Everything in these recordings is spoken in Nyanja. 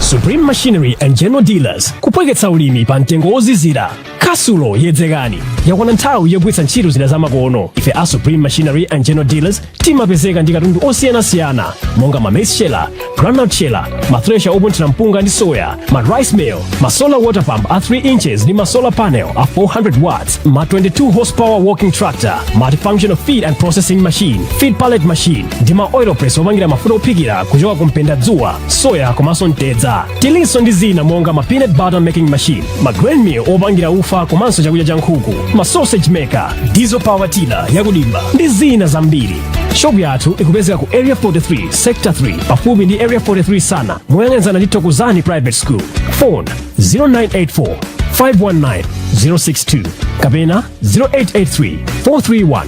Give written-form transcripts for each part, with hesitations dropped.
Supreme Machinery and General Dealers, kupweketsa ulimi pa mtengo wozizira. Kasulo yedzekani, yakwana nthawi yogwiritsa ntchito zida zamakono. Ife a Supreme Machinery and General Dealers timapezeka ndi katundu osiyanasiyana monga ma maize sheller, groundnut sheller, ma thresher opunthira mpunga ndi soya, ma rice mill, ma solar water pump a 3 inches ndi ma solar panel a 400 watts, ma 22 horsepower walking tractor, multifunctional feed and processing machine, feed pallet machine ndi ma oil press opangira mafuta ophikira kuchoka ku mpendadzuwa, soya komanso mtedza. Tilinso ndi zina monga ma peanut butter making machine, ma grain mill opangira ufa komanso chakudya cha nkhuku, ma sausage maker, diesel power tiller yakudimba ndi zina zambiri. Shopu yathu ikupezeka ku Area 43, Sector 3, pafupi ndi Area 43 sana, moyang'anizana ndi Thokozani Private School. Phone 0984 519 062 kapena 0883 431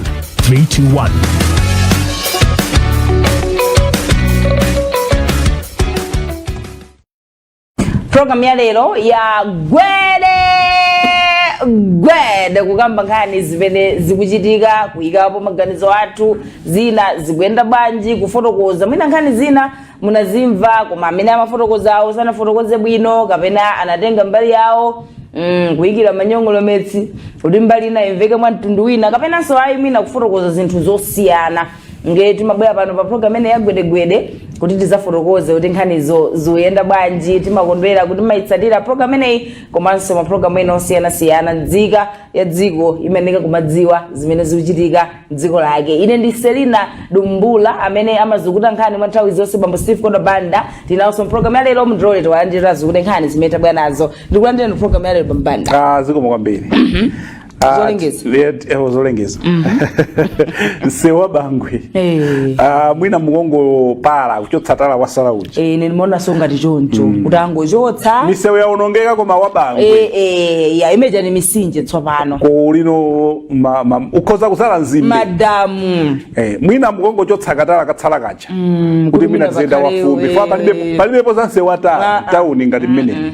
321. Program ya lero ya Gwede Gwede, kukamba nkhani zimene zikuchitika, kuyikapo maganizo athu, zina zikuyenda bwanji, kufotokoza mwina nkhani zina munazimva koma amene amafotokozawo sanafotokoze bwino kapena anatenga mbali yawo, kuyikira manyongolometsi kuti mbali ina imveke mwa mtundu wina kapenanso ayi, mwina kufotokoza zinthu zosiyana. Nge timabwera pano pa program imene ya Gwedegwede kuti tizafotokoze kuti nkhanizo zikuyenda bwanji. Timakondwera kuti mayitsatira program imeneyi komanso mapulogalamu ena osiyanasiyana. Nzika ya dziko imayeneka kumadziwa zimene zikuchitika mdziko lake. Ine ndi Selina Dumbula, amene amazukuta nkhani mwa nthawi zonse bambo Steve Kondo Banda. Tinawonso mpulogalamu ya lero. Mndilole tiwalandira, azukute nkhani zimene tabwera nazo. Ndikulandira mpulogalamu ya lero, Bambanda. Ah, zikomo kwambiri. Ah, Zolengeza. Zolengeza. Msewu wa Bangwe. Ah, mwina mukongopala kuchotsa tala wasala uja. Ine ndimaonanso ngati choncho, kuti angochotsa. Misewu yaonongeka koma wa Bangwe. Ya imeja ni misinje tsopano. Kulino ukhoza kuzala nzimbe. Madamu. Mwina mukongochotsa katala katsala kaja. Kuti kuti mwina mwina tiziyenda pakhale, wafumbi. Fa palibepo za msewu wa tala tauni ngati mmene.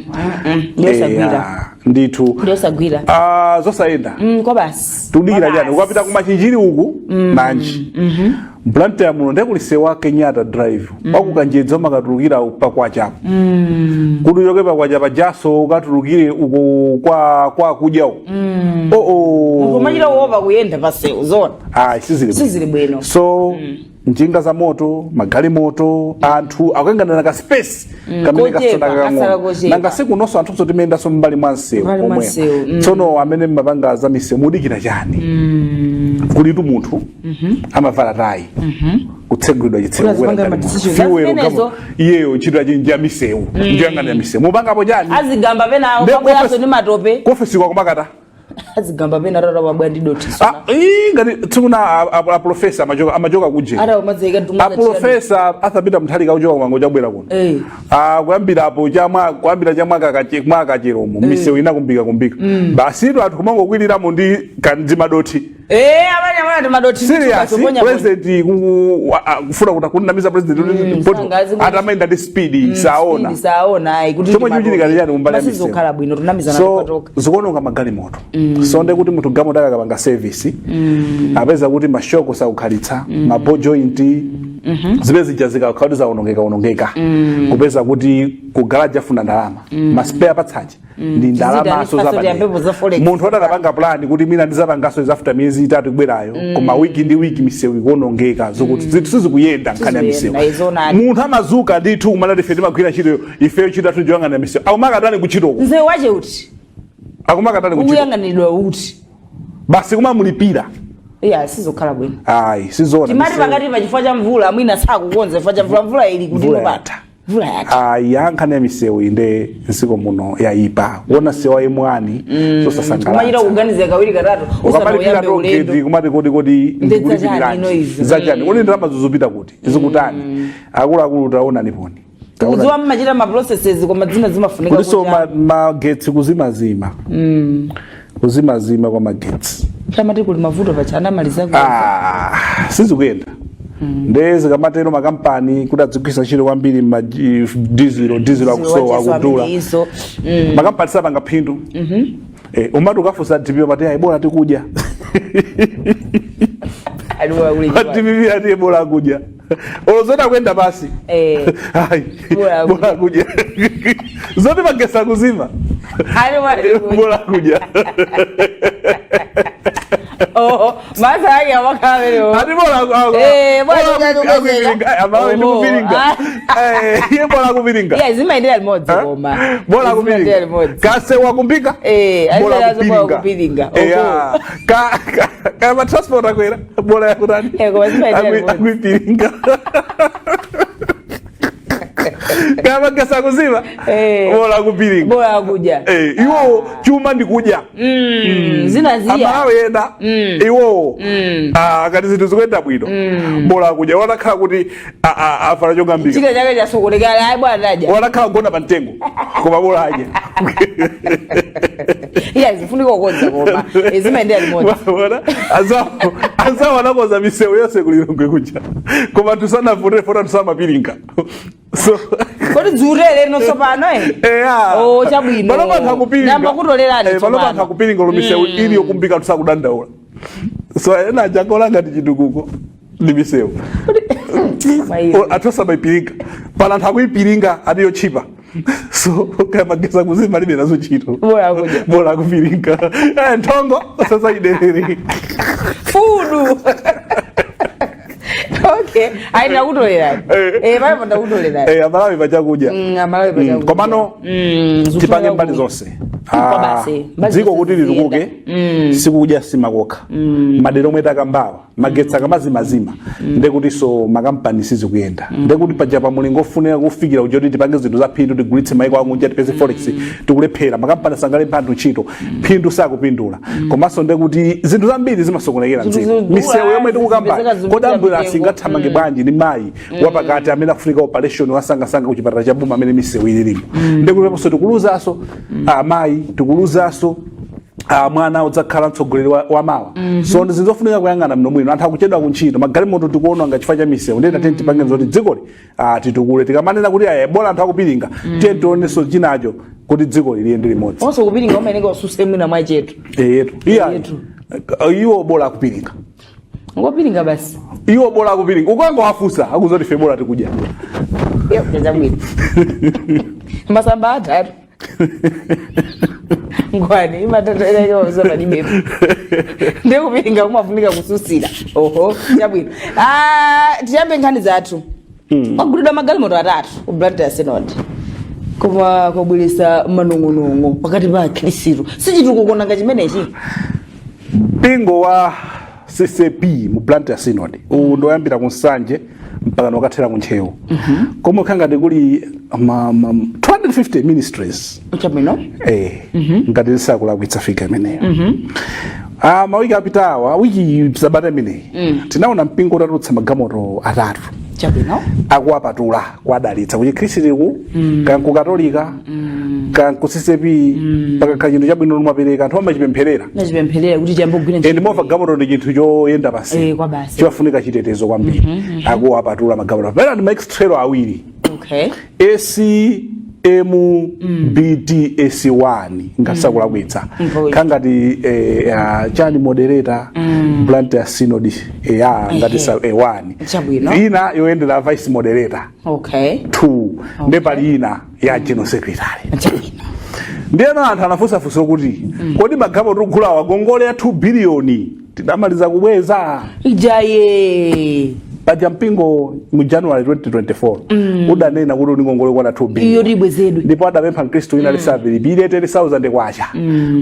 Ndiyosagwira. Ah, ndithu. Ndiyosagwira. Ah, zosayenda. Kwa basi. Tudikira Kwa chani? basi. Ukapita kumachinjiri uku nanji Blantyre muno ndekuli msewu wa Kenyatta Drive, wakukanjedza umakatulukira pakwachapo, kuti uchoke pakwacha pajaso ukatulukire uku kwa kudya uku. Munthu umachita kuopa kuyenda pasewu zona. Ah, sizili bwino. Sizili bwino. So njinga za moto, magalimoto, anthu akuyang'anira ka space kamene kochepa, kasona kasala kakang'ono. kochepa. Nanga sikunonso anthunso timayendanso m'mbali mwa msewu Mbali mwa omwe. msewu. Tsono amene mmapanga za misewu mudikira chani? Kulitu munthu amavala tayi, kutsegulidwa chitseko, Kuti azipanga kukwera ma galimoto. decisions. Fuel Zimenezo. Iyeyo ntchito yache ndi ya misewu, ndiyang'anira misewu, mupangapo chani? Azigamba pena Nde pabweranso kuofesi- ndi matope. Kuofesi kwakumakata. Azigamba pena tata pabwera ndi dothi. Ah, ii, ngati tsikuna a profesa amachoka kuje. Ata umadzayika. A profesa Arthur Mutharika kuchoka kumango chabwera kuno. Ah, kuyambira apo chamwa, kuyambira cha mwaka cheromo, misewu inakumbika kumbika. Basi tu anthu kumangokwiliramo ndi kanzi madothi. Amene amene ndi madothi. Serious, Ponya. president kufuna kuti kunamiza president kuti Sangazi atamayenda ndi speed saona. Speed saona ayi kuti Chomwe ndi chikuchitika matope. chani kumbali ya misewu? Masizokhala bwino, tunamizana So tokatoka. zikuononga magalimoto. So nde kuti munthu galimoto akakapanga service, apeza kuti ma shock sakukhalitsa, ma ball joint, zimene zija zikakhala kuti zaonongeka onongeka, kupeza kuti ku garage afuna ndalama, ma spare parts aja ndi ndalamaso Tizidani yampepo za forex. Munthu adakapanga plan kuti mina ndizapangaso after miyezi 3 kubwerayo, koma wiki ndi wiki misewu ikuonongeka, zokuti zinthu sizikuyenda nkhani ya misewu. Sizikuyenda, izonani. Munthu amazuka ndithu kumanati ife timagwira ntchito, ifeyo ntchito yathu ndiyoyang'anira misewu, akumakatani kuntchitoko? Msewu wache uti? Akumakatani kuntchito? Ukuyang'aniridwa uti? Basi kumamulipira. Iya, sizokhala bwino. Ayi, sizona. Timati pakati pa chifukwa cha mvula, mwina sakukonza chifukwa cha mvula, mvula ili kuti Mvula ino yatha. Mvula yatha. Ayi, nkhani ya misewu inde mdziko muno yayipa. Kuona msewu wa M1 Kumachita zosasangalatsa. kuganiza kawiri katatu Ukamalipira usanayambe ulendo. toll gate kumati kodi Ndedza chani ino ndikulipiranji izi? zachani? Kodi ndalama zizupita kuti, zikutani? Akuluakulu, taona niponi. Tikudziwa mmachita ma processes, koma zina zimafunika Kuliso kuti magetsi kuzimazima, kuzimazima kwa magetsi. Tamati kuli mavuto pacha anamaliza ku Ah, sizikuyenda. Nde zikamatero makampani kuti adzigwisa ntchito kwambiri ma diesel akusowa, akudula. Iso. Makampani sapanga phindu. Umati ukafunsa DPP pati ayi, bola tikudya. Aliwa kuli. DPP ati bola akudya. Olo zoti akuyenda pasi, ayi. Bola. Bola kudya. Zoti magesi akuzima, Ali bola kudya. Oh, masa ake amakhala amenewo. Ati bola Bola kudya kupezeka. Amawe ndi Oho. kupiringa. Iye bola kupiringa. Yeah, zimayendera limodzi koma. Bola Zimayendera kupiringa. limodzi. Kase wakumbika, Bola bola bola kupiringa. kupiringa. Eya. Ka ma transport akwera, bola yakutani? Koma zimayendera limodzi. Akuipiringa. Kama gesi akuzima, bola kupiringa. Bola kudya. Iwo chuma ndi kudya. Zina ziya. Amalawi ena iwowo, akati zinthu zikuyenda bwino, bola kudya. Watakhala kuti afala chongambika, China chake chasokonekera, ayi bwana, tadya. Watakhala kugona pa mtengo, koma bola adya. Iya, zifunika kukonza koma. Zimayendera limodzi. Waona? Azawo anakoza misewu yonse kulilongwe kuja, koma anthu sanavutire fota, anthu samapiringa, so Kodi dziutere lino tsopano, eh? Eya. Oh, chabwino. Pano panthu akupiringa. Namba kutolerani Pano tsopano. panthu akupiringa lo misewu ili yokumbika, anthu sakudandaula. So ena ajangola ngati chitukuko ndi misewu. Mwayizi. Anthu asamaipiringa. Pano anthu akuipiringa ati yochipa, so kaya magesi akuzima, alibe nazo ntchito. Bola kudya. Bola akupiringa. Nthongo sasa iderere. Fudu. Okay, ayi, ndakutolerani. Palepo ndakutolerani. Amalawi pachakudya. Amalawi pachakudya. Komano tipange mbali zonse. Kwa basi, mbali Dziko zonse kuti litukuke, sikudya simakokha. Madera omwe takambawa, magetsi akamazimazima, ndekutinso makampani sizikuyenda, ndekuti paja pa mulingo ofunira kufikira kuja kuti tipange zinthu za phindu, tigulitse maiko akunja, tipeze forex, tikulephera. Makampani sangalembe anthu ntchito, phindu sakupindula. Komanso ndekuti zinthu zambiri zimasokonekera Zinthu mdziko. zidula, Misewu yomwe tikukamba, zipezeka kodi zikupita ambulance mitengo. ingathamange bwanji ndi mayi wapakati amene akufunika operation wasangasanga kuchipatala cha boma amene misewu ililipo? Ndekuti aponso tikuluzanso amayi, tikuluzanso mwana udzakhala mtsogoleri wa mawa. So ndi zinthu zofunika kuyang'ana mno mwino. Anthu akuchedwa kuntchito, magalimoto tikuona nga chifukwa cha misewu. Ndiye tatiyeni tipange zoti dzikoli titukule. Tikamanena kuti aya, bola anthu akupiringa, tiye tionenso chinacho kuti dziko liyende limodzi. Onse kupiringa umeneka ususe mwina mwachetu. Eyetu, iya. Eyetu. Iwo bola akupiringa. Ngopiringa basi. Iwo bola akupiringa. Ukangowafunsa, akuzoti fe bola tikudya. Iyo chabwino, masamba atatu ngwani imatataipalibepo, ndikupiringa kumafunika kususira. Oho, chabwino. Ah, tiyambe nkhani zathu. Kwagulidwa magalimoto atatu ku Blantyre Synod, koma kwabweresa manong'onong'o pakati pa akhristu. Sichitukukonanga chimenechi? Mpingo wa CCAP mu Blantyre Synod uwu ndoyambira ku Nsanje mpaka nokathera ku Ntcheu, komwe khangati kuli ma 250 ministries. Ngati ndisakulakwitsa figure imeneyo. Mawiki apitawa, wiki sabata imeneyi, tinaona mpingo utatulutsa magalimoto atatu, akuwapatula, kuwadalitsa. Kuchikhristu, kan kukatolika, kan ku CCAP, pakakhala chinthu chabwino lumapereka, anthu amachipempherera. Nachipempherera kuti chiyambe kugwira And moreover, galimoto ndi chinthu choyenda pansi, Kwa basi. chimafunika chitetezo kwambiri. Akuwapatula magalimoto pera ndi ma X-Trail awiri, AC M B D AC 1, ngasakulakwitsa. Khangati chani, moderator, Blantyre Synod, ya ngati sa A1. Ina yoyendera vice moderator, 2, ndi pali ina ya general secretary. Ndiyeno anthu anafunsafunsa kuti kodi magalimoto tikugulawa, ngongole ya 2 biliyoni tidamaliza kubweza? Ijaye. Paja mpingo mu January 2024 udanena kuti uli ngongole kwana 2 iyo billion, tibwezedwe. Ndipo adapempha mkhristu wina lisabilipire 10,000 kwacha,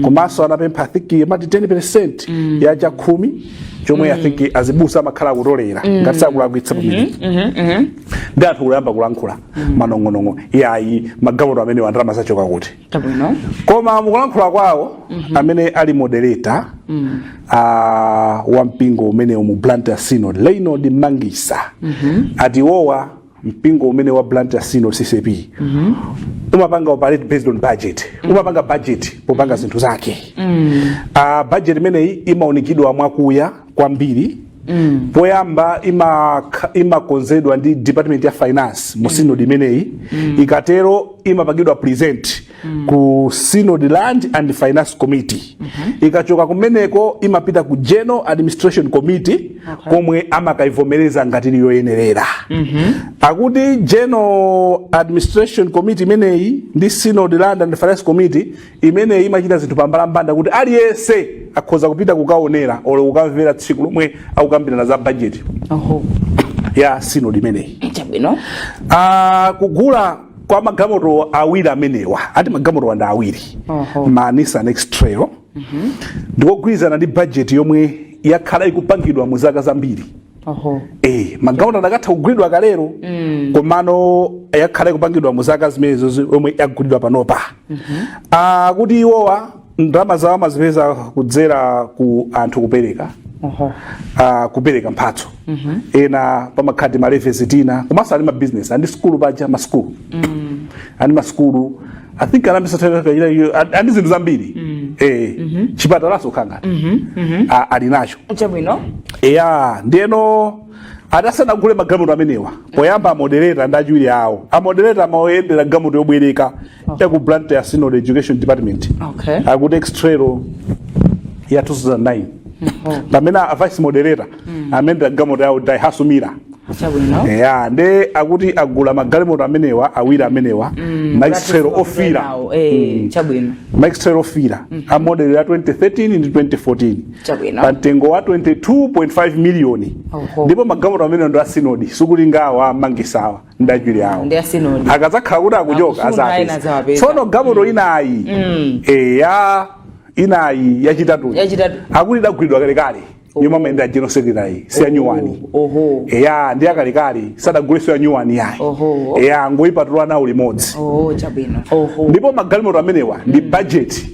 komanso anapempha, I think amati 10% ya chakhumi chomwe, I think, azibusa amakhala akutolera, ngati sakulakwitsa pamene. Ndi anthu kuyamba kulankhula manong'onong'o, yayi, magalimoto amene ndalama zachoka kuti? Koma mukulankhula kwawo, amene ali moderator wa mpingo umenewu mu Blantyre Synod, Reynold Mangisa, ati iwowa mpingo umene wa Blantyre Synod CCAP umapanga operate based on budget, umapanga budget popanga zinthu zake. Budget imeneyi imaunikidwa mwakuya kwambiri. Poyamba imakonzedwa ndi department ya finance mu synod imeneyi. Ikatero imapangidwa present ku Synod Land and Finance Committee. Ikachoka kumeneko imapita ku General Administration Committee, komwe amakaivomereza ngati ili yoyenerera. Akuti General Administration Committee imeneyi ndi Synod Land and Finance Committee imeneyi imachita zinthu pambalambanda, kuti aliyense akhoza kupita kukaonera olo kukamvera tsiku lomwe akukambirana za budget ya synod imeneyi. Kugula kwa magalimoto awiri amenewa, ati magalimoto wanda awiri, ma Nissan X-Trail, ndikogwirizana ndi budget yomwe yakhala ikupangidwa mu zaka zambiri. Magalimoto adakatha kugulidwa kalero, komano yakhala ikupangidwa mu zaka zimenezo yomwe yagulidwa panopa. Kuti iwowa ndalama zawo amazipeza kudzera ku anthu kupereka, kupereka mphatso, ena pamakhadi ma levies tina, komanso ali mabusiness andi skulu paja, maskulu andi maskulu, I think anambisa andi zinthu zambiri, chipatalaso khangati ali nacho. Eya, ndiyeno adasanagule magalimoto amenewa, poyamba amoderator ndi achiwiri awo, amoderator amayendera galimoto yobwereka ya ku Blantyre ya Synod Education Department, akuti X-Trail ya 2009, pamene a vice moderator amayendera galimoto yawo Daihatsu Mira. Eya, nde akuti agula magalimoto amenewa awiri amenewa, ma X-Trail ofira. Nawo, chabwino. Ma X-Trail ofira a model ya 2013 ndi 2014, pa mtengo wa 22.5 miliyoni. Ndipo magalimoto amene ndo a sinodi, sikuti ngawa amangisawa ndachiwiri awo. Ndi a sinodi. Akadzakhala kuti akuchoka, Akufuna ena azapeza. azawapeza. Tsono galimoto inayi, eya, inayi yachitatu, Yachitatu. akuti idagulidwa kalekale, yomwe amayendera general secretary, si ya nyuwani. Eya, ndi akalekale, sadaguleso ya nyuwani yayi. Eya, ngoyipatula nawo limodzi. Oh, chabwino. Ndipo magalimoto amenewa ndi budget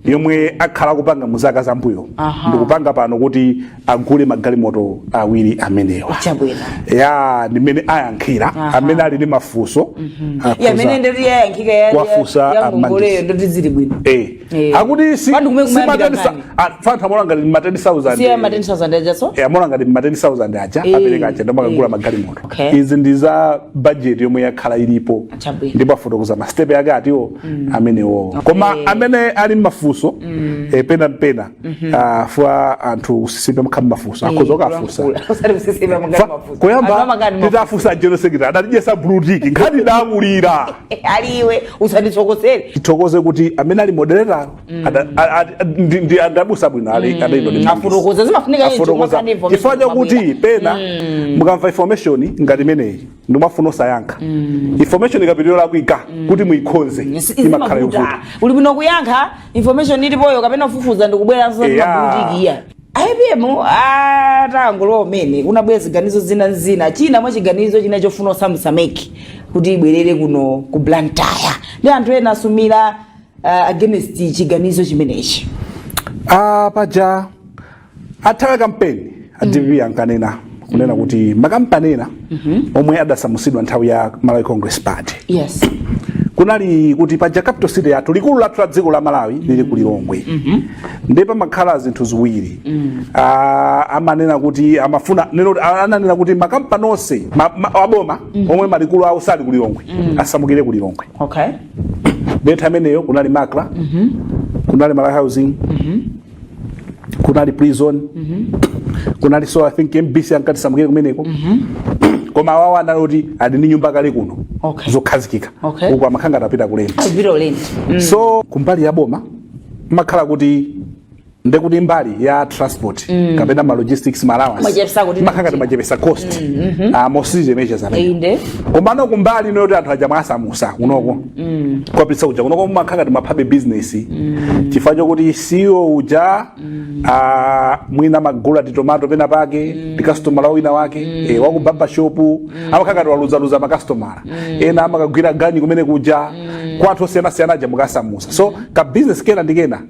yomwe akhala kupanga mu zaka zambuyo, ndikupanga pano kuti agule magalimoto awiri amenewa. Ya, ndimene ayankhira. Amene ali ndi mafunso Ya, amene ndoti yayankhika ya Kwafusa ya ngongoleyo, amandisi. ndoti zili bwino. Akuti si Pandu kumene si kumayambira ma 10 nkhani. Fantha mola ngati ma 10,000. Siya ma 10,000 ajaso. Amola ngati ma 10,000 aja apereka aja ndomakagula magalimoto. Izi ndi za budget yomwe yakhala ilipo. Ndipo afotokoza ma step yake atiwo amenewo. Koma amene ali mafunso, pena mpena, fwa anthu usisipe mkhala mafunso akhoza kukafunsa. Usati kusisipa mangani mafunso. Anthu Koyamba amakani mafunso. titafunsa general secretary adatijesa blue tick, nkhani dakulira. Aliwe usanditsokosere. Tithokoze kuti amene ali moderator ndi adabusa bwino, ali adaindo ndi Afotokoza, zimafunika icho, afotokoza kumakhala information chifukwa chakuti kumabwera. pena mukamva information ngati imeneyi ndimafuna osayankha, information ikapitirira lakwika kuti muyikhonze imakhala Zimavuta. yovuta. Uli bwino kuyankha information ilipoyo kapena kufufuza ndikubweranso. Mabulutikiya APM atangolowa umene kunabwera ziganizo zina zina, china mwa chiganizo china chofuna osamutsa MEC kuti ibwerere kuno ku Blantyre, ndi anthu ena asumira against chiganizo chimenechi. Paja athawe kampeni a DPP ankanena kunena kuti makampani ena omwe adasamusidwa nthawi ya Malawi Congress Party, kunali kuti paja capital city yathu, likulu lathu la dziko la Malawi, lili ku Lilongwe, ndi pamakhala zinthu ziwiri. Amanena kuti amafuna neno ananena kuti makampani onse aboma omwe malikulu awo sali ku Lilongwe asamukire ku Lilongwe. Ndetha ameneyo kunali MACRA, kunali Malawi Housing, kunali prison, kunali, so I think MBC ankati samukire kumeneko, koma awawo anali kuti ali ndi nyumba kale kuno zokhazikika. Uku amakhanga atapita ku rent. Kupita rent. So kumbali ya boma makhala kuti ndekuti mbali ya transport kapena ma logistics, ma allowance, Machepesa kuti makhanga timachepesa cost, austerity measures amene. Komano kumbali ino yoti anthu aja mwasamusa kunoko kwapitsa kuja kunoko, mumakhanga timaphabe business, chifukwa chokuti CEO uja, mwina magula titomato pena pake ndi customer wina wake, waku barber shop, amakhanga tiwaluzaluza makastomera ena, amakagwira ganyi kumene kuja kwa anthu osiyanasiyana aja mukasamusa. So ka business kena ndi kena,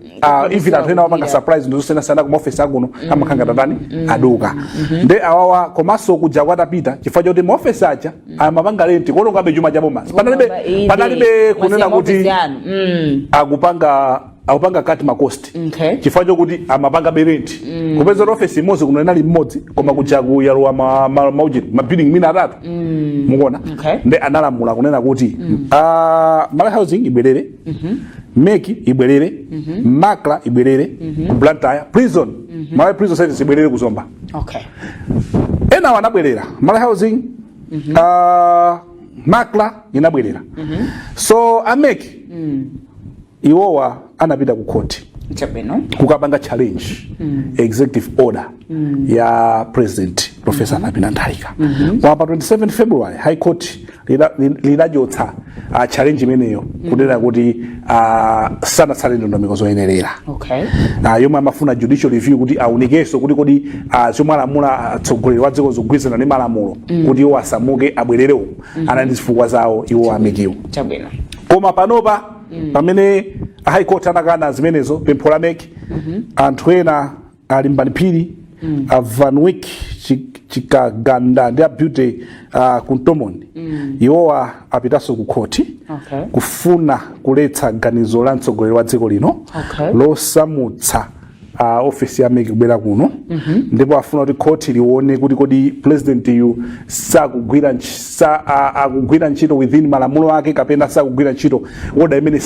even anthu ena wapanga supplies ndi zosiyanasiyana kuma office akuno, amakhanga tatani aduka nde awawa. Komanso kuja kwatapita chifukwa choti maofesi aja amapanga rent, kuonongabe chuma cha boma. Panalibe, panalibe kunena kuti akupanga akupanga cut ma cost chifukwa chokuti amapanga rent, kupeza kuti office imodzi kuno inali mmodzi, koma kuja kuyalowa maujeni ma building mina atatu, mukuona? Okay. Nde analamula kunena kuti Malawi Housing ibwerere, MEC ibwerere, MACRA ibwerere Blantyre, prison, Malawi Prison Service ibwerere kuzomba. Ena anabwerera, Malawi Housing, MACRA inabwerera. So a MEC iwowa anapita ku court kukapanga challenge executive order ya President Professor Arthur Mutharika. Koma pa 27 February High Court linachotsa challenge imeneyo, kunena kuti sanatsate ndondomeko zoyenerera yomwe amafuna judicial review kuti aunikenso kuti kodi zomwe alamula atsogoleri wa dziko zikugwirizana ndi malamulo, kuti iwo asamuke abwerere uku. Anali ndi zifukwa zawo iwo a MECwo. Koma panopa, pamene High Court anakana zimenezo, pempho la MEC, anthu ena ali Mbanipiri, a Van Wyk Chikaganda ndi a Beauty Kuntomoni, iwowa apitanso ku khoti kufuna kuletsa ganizo la mtsogoleri wa dziko lino losamutsa ofisi ya MEC kubwera kuno. Ndipo afuna kuti khoti lione kuti kodi president yu sakugwira akugwira ntchito within malamulo ake kapena sakugwira ntchito, order imene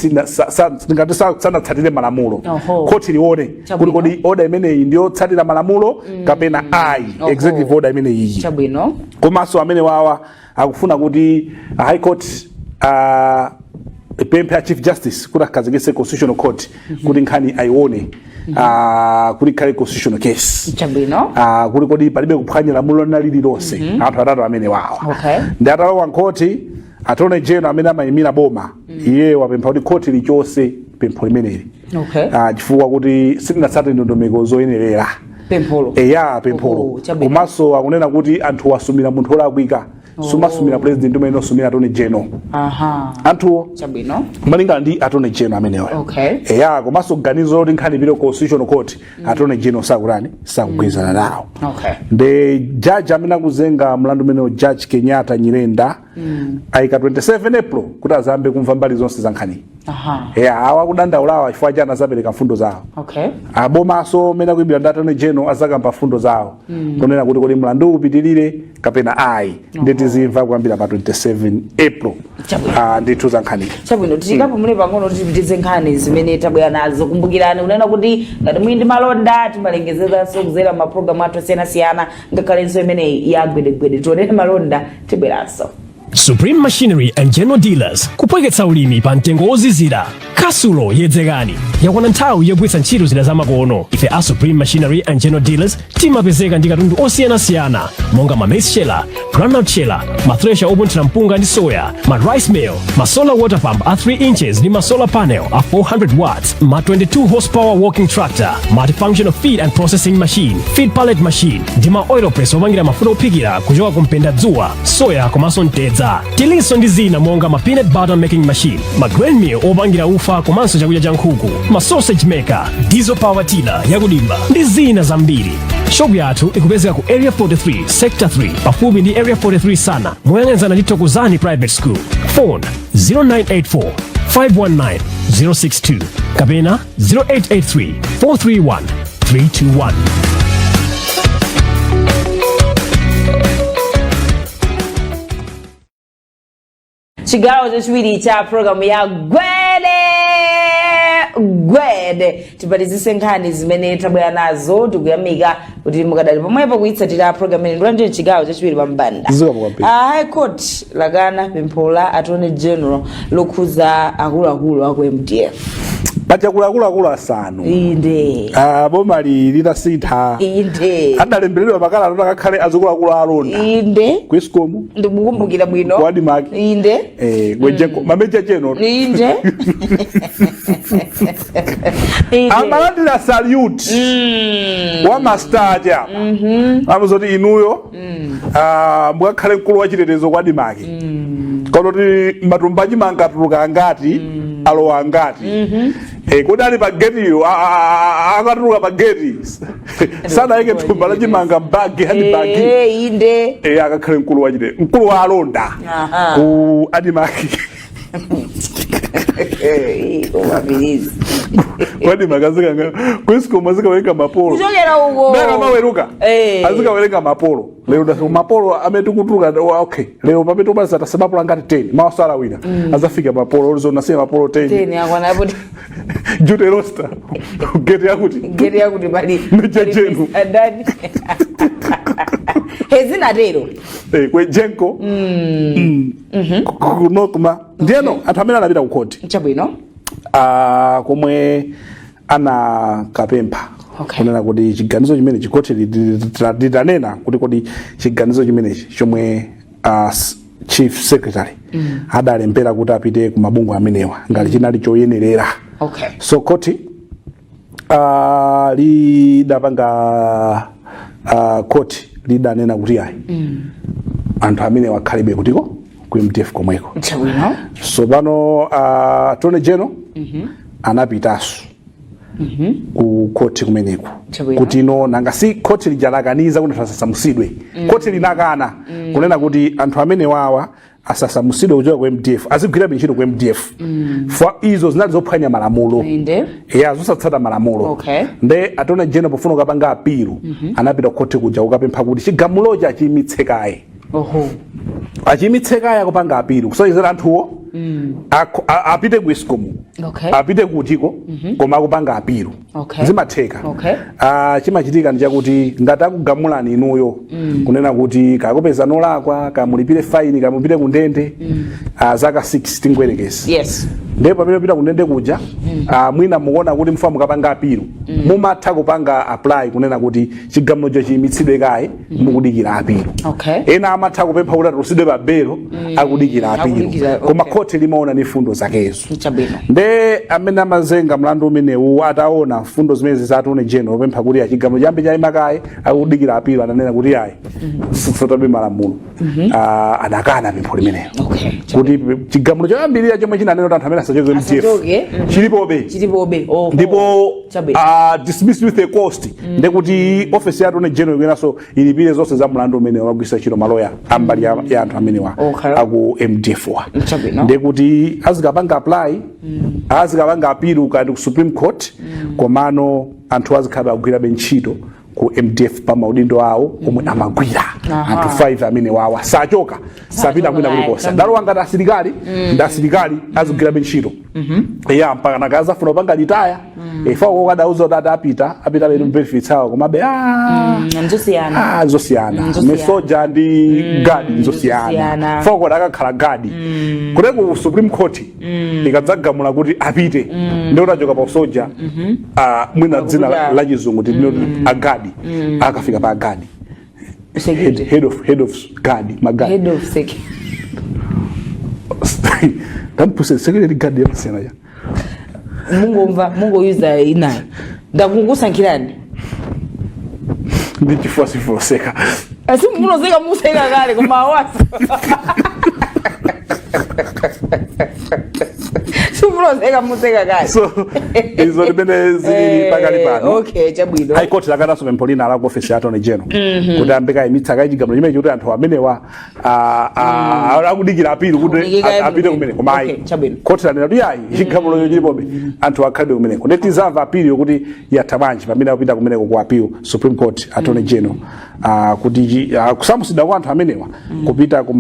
ngati sanatsatire malamulo. Khoti lione kuti kodi order imeneyi ndiyotsatira malamulo kapena ayi, executive order imeneyi. Komanso amene wawa akufuna kuti High Court pemphe a Chief Justice kuti akhazikitse Constitutional Court kuti nkhani ayione, kuti ikhale constitutional case. Kuti kodi palibe kuphwanya lamulo lina lililonse. Anthu atatu amene wawa ndi atalowa nkhoti, Attorney General amene amayimira boma iye wapempha kuti khoti lichose pempho limeneli chifukwa kuti silinatsate ndondomeko zoyenerera. Pempholo? Eya, pempholo. Oh, chabwino. Komanso akunena kuti anthu asumira munthu olakwika. Sumasumira president, umene osumira Attorney General. Anthuwo, malingana ndi Attorney General amenewo. Eya, komanso ganizo loti nkhani ipite Constitutional Court, Attorney General sakurani, sakugwirizana nawo. Ndi jaji amene akuzenga mlandu umenewo, Judge Kenyatta Nyirenda, ayika 27 April kuti azambe kumva mbali zonse za nkhaniyi. Eya, awa kudandaulawa chifukwa chani azapereka mfundo zawo. Abomaso amene akuimbira ndi Attorney General azakamba mfundo zawo kunena kuti kodi mlandu upitirire kapena ayi. Ndi tizimva kuyambira pa 27 April. Ndithu za nkhaniyi. Chabwino, tikapumule pang'ono, tipitize nkhani zimene tabwera nazo. Kumbukirani kunena kuti ngati muli ndi malonda, timalengezanso kuzera mapulogalamu athu osiyanasiyana, ngakhalenso imeneyi ya Gwedegwede. Tionere malonda, tibweranso. Supreme Machinery and General Dealers, kupweketsa ulimi pa mtengo wozizira. Kasulo yedzekani, yakwana nthawi yogwiritsa ntchito zida zamakono. Ife a Supreme Machinery and General Dealers timapezeka ndi katundu osiyanasiyana monga ma maize sheller, groundnut sheller, ma thresher opunthira mpunga ndi soya, ma rice mill, ma solar water pump a 3 inches ndi ma solar panel a 400 watts, ma 22 horsepower walking tractor, multifunctional feed and processing machine, feed pallet machine ndi ma oil press opangira mafuta ophikira kuchoka ku mpendadzuwa, soya komanso mtedza. Tilinso ndi zina monga ma peanut butter making machine, ma grain mill opangira ufa komanso chakudya cha nkhuku, ma sausage maker, diesel power tiller yakudimba ndi zina zambiri. Shopu yathu ikupezeka ku Area 43, Sector 3, pafupi ndi Area 43 sana, moyang'anizana ndi Thokozani Private School. Phone 0984 519 062 kapena 0883 431 321. Chigawo chachiwiri cha programu ya Gwede Gwede, tipatizise nkhani zimene tabwera nazo. Tikuyamika kuti mukadali pomwepo kuyitsatira programu imene ndikulandira chigawo chachiwiri pa Mbanda. Zikomo kwambiri. High Court lakana pempho la Attorney General lokhuza akuluakulu aku MDF. Paja kuli akuluakulu asanu. Boma litasintha, adalemberedwa makalata kuti akakhale azikuluakulu alonda ku ESCOM, Ndikukumbukira bwino. Ku ADMARC, ku EGENCO, ma major general. Amalandira salute wa ma star aja apa, amazoti inuyo mukakhale mkulu wa chitetezo kwa ADMARC, kodi matumba achimanga atuluka angati, alowa angati? Kodi ali pa getiyo akatuluka pa geti sanayike thumba lachimanga m'bagi, handbag? Akakhale mkulu wa chitetezo, mkulu wa alonda ku ADMARC. Koma please. Kwadi makazikanga ku ESCOM azikawerenga mapolo. Kuchokera uko. Ndakamaweruka azikawerenga mapolo lero, mapolo amene tikutuluka. Okay, lero pamene tikubaliza tasa mapolo angati? 10. Mawasala wina azafika mapolo olizonasiya mapolo 10. 10 akwana apo. Duty roster gate yakuti. Gate yakuti pali Major General. Ndani hezinatero? Kwe EGENCO kunokuma. Ndiyeno anthu amene anapita ku khoti komwe anakapempha kunena kuti chiganizo chimene chikhoti litanena kuti kodi chiganizo chimenechi chomwe chief secretary adalembera kuti apite ku mabungwe amenewa ngati chinali choyenerera. So khoti lidapanga khoti lidanena kuti ayi, anthu amene wakhalibe kutiko ku MDF komweko. So pano attorney general anapitanso ku khoti kumeneku kuti ino nanga si khoti lija lakaniza kuti anthu asasamusidwe. Khoti linakana kunena kuti anthu amene wawa asasamusidwe kuchoka ku MDF, azigwirabe ntchito ku MDF. For izo zinali zophwanya malamulo, ya zosatsata malamulo. Nde attorney general pofuna kukapanga appeal anapita kukhoti kuja kukapempha kuti chigamulochi achiyimitse kaye. Achiyimitse kaye akupanga appeal, kusonyezera anthuwo apite ku ESCOM, apite kutiko, koma akupanga appeal. Zimatheka. Chimachitika ndi chakuti ngati akugamulani inuyo kunena kuti kakupeza nolakwa, kamulipire faini, kamupite ku ndende zaka 6, tingwerekezi, ndipo pamene pita kundende kuja mwina mukuona kuti mfa mukapanga appeal, mumatha kupanga apply kunena kuti chigamulocho chiyimitsidwe kaye mukudikira appeal. Ena amatha kupempha kuti atulusidwe pa belo akudikira appeal. Koma khoti limaona ni fundo zakezo. Nde amene amazenga mlandu umenewu ataona mfundo zimene za attorney general opempha kuti achigamulo chiyambe chayima kaye akudikira appeal, ananena kuti ayi, sitsatabe malamulo. Adakana pempho limenelo kuti chigamulo choyambirira chomwe chinanena kuti anthu amene asachoke MDF Asachoke, chilipobe. Chilipobe, oho. Ndipo dismissed with a cost, ndekuti office ya attorney general ikuyenaso ilipire zonse za mlandu umene wagwisa ntchito maloya ambali ya anthu amenewa aku MDF wa. Ndekuti azikapanga apply, azikapanga appeal kandi ku Supreme Court, komano anthu azikhala akugwirabe ntchito ku MDF pa maudindo awo omwe amagwira. Anthu 5 amene wawa sachoka, sapita kwina kulikonse. Ndalowa ngati asilikali, ndi asilikali, azigwirabe ntchito ya mpaka nakazafuna kupanga retire. Ifa uko kadauza kuti ati apita, apita benu benefits awo, komabe Nzosiyana. Nzosiyana. Nzosiyana. Mesoja ndi guard nzosiyana. Nzosiyana. Foko akakhala guard kuti ku Supreme Court ikadzagamula kuti apite, ndi kuti achoka pa usoja, mwina dzina la chizungu tinoti a guard, akafika pa a guard head, Security. Head of guard, maguard. Head of security. Tampuse security guard yamasiyana ya. Mungomva, mungoyuza inayo, ndakukusankhirani. Ndi chifukwa sifoseka. Asi munozeka, museka kale, koma awaso simunozeka, museka kale. So izo limene zili pakali pano. Okay, chabwino. High Court lakananso pempho lina la ku office ya attorney general kuti ambe kayimitsa kayi chigamulo chimene kuti anthu amenewa akudikira appeal kuti Akudikira apite kumene, koma ayi. Okay, chabwino. Khoti lanena kuti ayi, chigamulocho chilipobe, anthu akhalibe kumeneko. Ndeti tizamva appeal yokuti yatha bwanji pamene akupita kumeneko ku appeal Supreme Court attorney general kuti kusamusidwa kwa anthu amenewa kupita ku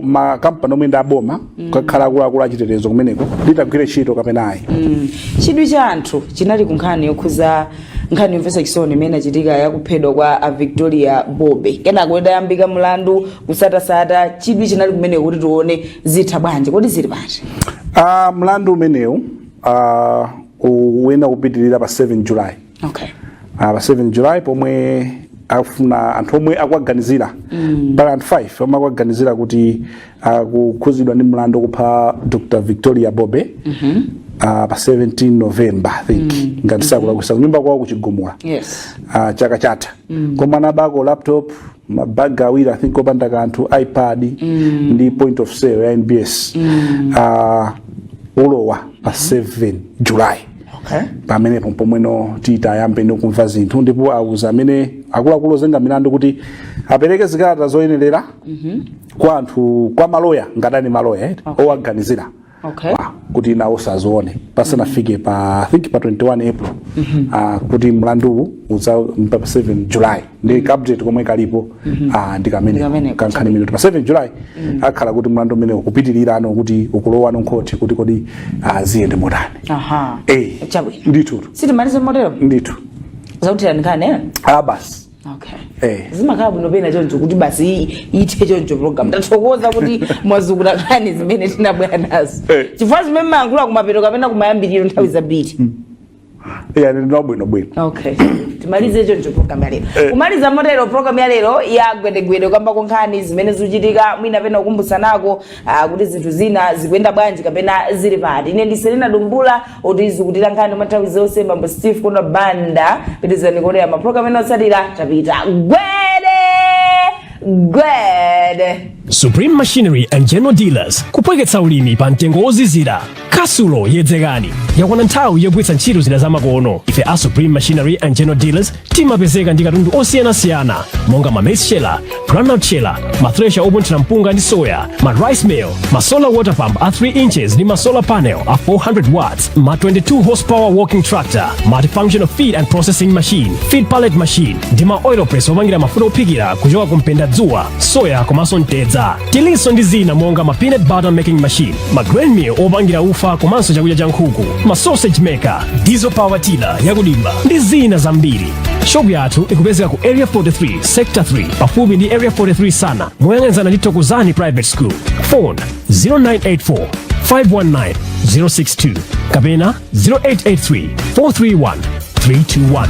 makampani omwe ndi aboma kukakhala akuluakulu achitetezo kumeneko litagwire ntchito kapena ayi. Chidwi cha anthu chinali ku nkhani yokhuza nkhani yomvetsa chisoni imene inachitika yakuphedwa kwa a Victoria Bobe, kenako idayambika mlandu kusatasata. Chidwi chinali kumeneko kuti tione zitha bwanji. Kodi zili pati? Mlandu umenewu uyenera kupitirira pa 7 July. Pa 7 July pomwe akufuna anthu omwe akuwaganizira, pali anthu 5 omwe akuwaganizira kuti akukhuzidwa ndi mlandu kupha Dr Victoria Bobe pa 17 November, I think, ngati sakulakwisa, kunyumba kwawo kuchigumula chaka chatha, koma anabako laptop, mabaga awiri, I think opanda kanthu, iPad ndi point of sale ya NBS. Ulowa pa 7 July. Pamenepo pomweno titayambe ndikumva zinthu, ndipo auza amene akuluakulu ozenga milandu kuti apereke zikalata zoyenerera kwa anthu, kwa maloya, ngadani maloya owaganizira. Kuti nawo sazione pasanafike pa, I think, pa 21 April, kuti mlanduwu uza pa 7 July. Ndi update komwe kalipo ndi kamene Ndi kameneko. Kankhani imene pa 7 July akhala kuti mlandu umene ukupitirira ano, kuti ukulowa nkhoti, kuti kodi ziyende motani. Chabwino. Ndithu. Sitimalize motero. Ndithu. Zakuthira nkhani, eh? Ah, basi. Zimakhala bwino pena choncho kuti basi ithe choncho program. Tathokoza kuti mwazukula nkhani zimene tinabwera nazo, chifukwa zimene mayankhula kumapeto kapena kumayambiriro nthawi zambiri. Yeah, ndi bwino bwino. Okay, timalize choncho program ya lero. Kumaliza motero program ya lero ya Gwedegwede, kamba nkhani zimene zikuchitika, mwina pena kukumbutsanako kuti zinthu zina zikuyenda bwanji kapena zili pati. Ine ndi Selina Dumbula, otizukutira nkhani mwa nthawi zonse Mambo Steve Kuno Banda. Pitizani kuonera mapulogalamu ena otsatira. Tapita, gwede gwede. Supreme Machinery and General Dealers, kupweketsa ulimi pa mtengo wozizira. Kasulo yedzekani, yakwana nthawi yogwiritsa ntchito zida zamakono. Ife a Supreme Machinery and General Dealers timapezeka ndi katundu osiyanasiyana monga ma maize sheller, groundnut sheller, ma thresher opunthira mpunga ndi soya, ma rice mill, ma solar water pump a 3 inches ndi ma solar panel a 400 watts, ma 22 horsepower walking tractor, multifunctional feed and processing machine, feed pallet machine ndi ma oil press opangira mafuta ophikira kuchoka ku mpendadzuwa, soya komanso mtedza. Tilinso ndi zina monga ma peanut butter making machine, ma grain mill opangira ufa komanso chakudya cha nkhuku, ma sausage maker, diesel power tiller yakudimba ndi zina zambiri. Shopu yathu ikupezeka ku Area 43, Sector 3, pafupi ndi Area 43 sana, moyang'anizana ndi Thokozani Private School. Phone 0984 519 062 kapena 0883 431 321.